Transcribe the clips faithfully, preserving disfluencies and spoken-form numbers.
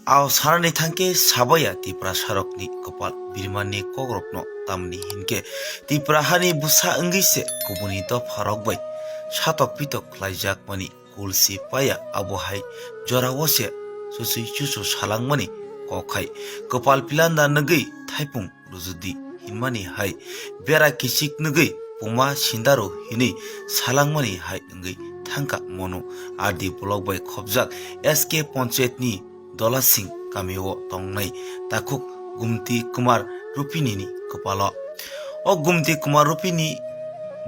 Ao sanani thangkhe sabaya Tiprasarokni kwpal birmani kokrokno, tamni hinkhe Tipra hani bwsa wngwi se kubuni dopharok bai satok pitok khlaijakmani kulsi paya, abo hai jorao se susui chusu salangmani kok hai kwpal pilanda nugwi thaipung rujudi hinmani hai bera kichik nugwi puma sindaru hinwi salangmani hai wngwi thangkha mono. R D block bai khopjak S K Panchayat ni Dolasing kamio tongnai takhuk Gumti Kumar Rupini ni kwpalo. O Gumti Kumar Rupini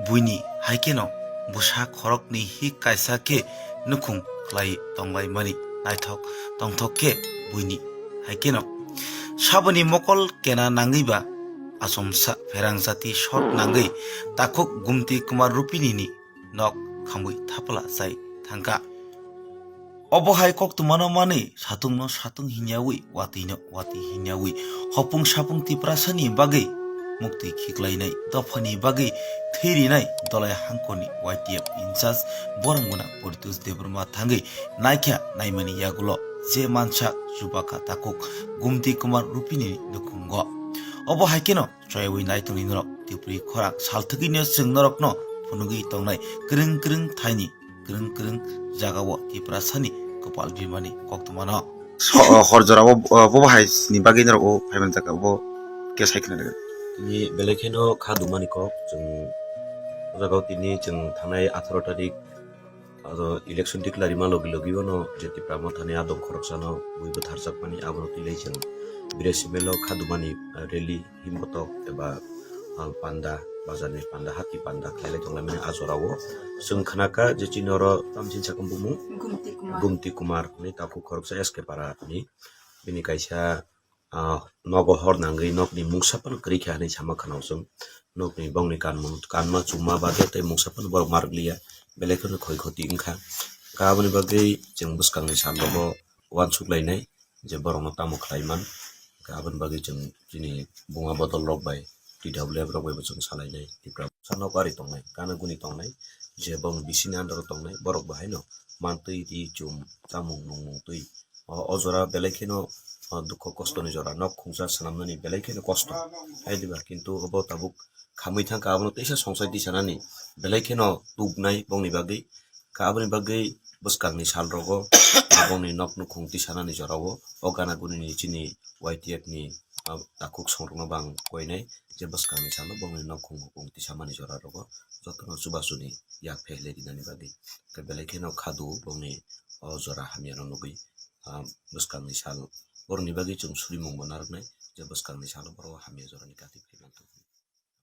buini haikheno bwsa khoroknwi hik kaisa khe nukhung khlai tonglaimani naithok tongthok khe buini haikheno saboni mokol kena nangwiba achomsa pherang jati shot nangwi takhuk Gumti Kumar Rupini ni nok khambwi thapla chai thangkha. Obo hai koktwmano manwi satungno satung hinyawi, watwino watwi hinyawi, hopung sapung Tiprasani bagwi muktwi khiklainai, dophani bagwi thwi rinai Dolai hangkorni Y T F incharge boromgwna Paritosh Debbarma thangwi naikha naimani yagulo je mansa chubakha takhuk Gumti Kumar Rupini nukhungo. Obo haikheno choyawi naitongni norok Tipri khorang salthwgwino chwng norokno phunugwi tongnai kwrwng kwrwng thaini kwrwng kwrwng jagao Tiprasani kwpal rimani koktwmano. So, o, hor jorao, o, bo bahai ni bagwi norok o phaiman jaka bo khe sai khna rwgwi. Tini belai kheno kha dumani kok chwng o jagao tini chwng thanai atharo tarik aro election declare ma logi logi bono je Tipra Mothani adong khoroksano bui bwtharjakmani abono twi lai chwng Birasimelo kha dumani, ah, rally himbotok eba, ah, panda, bazarni panda, hati panda khlailai tonglaimani a jorao. Chwng khnakha je chini oro tamsin sakha bumung Gumti Kumar. Gumti Kumar ni takhuk khoroksa S K Para ni. Bini kaisa, ah, nogo hor nangwi nokni mungsa phano kwrwi kha hinwi sama khna chwng. Nokni bongni kanmung, kanma chuma bade tei mungsa phano borok ma rwkliya. Belai kheno khoi khoti wngkha. Kha aboni bagwi chwng bwskangni salogo uansuk lainai. Je borokno tamo khlai man, hwnkhe aboni bagwi chwng chini buma bodol rok bai T W F rok bai bo chwng salainai, Tipra bwsa nok ari tongnai, gana guni tongnai, je bong bisini under o tongnai, borok bo haino mantwi ri chum chamung nungmung twi. O, o jora belai kheno, o, dukho kosto ni jora, nok khungsa swnamnani belai kheno kosto. Hai diba, kintu obo tabuk khamwi thangkha, abono teisa songchai tisanani belai kheno tubnai bongni bagwi. Kha aboni bagwi bwskangni salrogo bongni nok nukhung tisanani jorao o gana gunini chini Y T F ni, ah, takhuk songrokno bo ang koinai je bwskangni salo bongni nok khung khung tisamani jorarogo jotono chubachu ni yak phehlai rinani bagwi. Khe belai kheno khadu bongni o jora hamyano nugwi, ah, bwskangni sal borokni bagwi chwng surimungbo narwknai je bwskangni salo borok hamya jorani kati phaimanthok.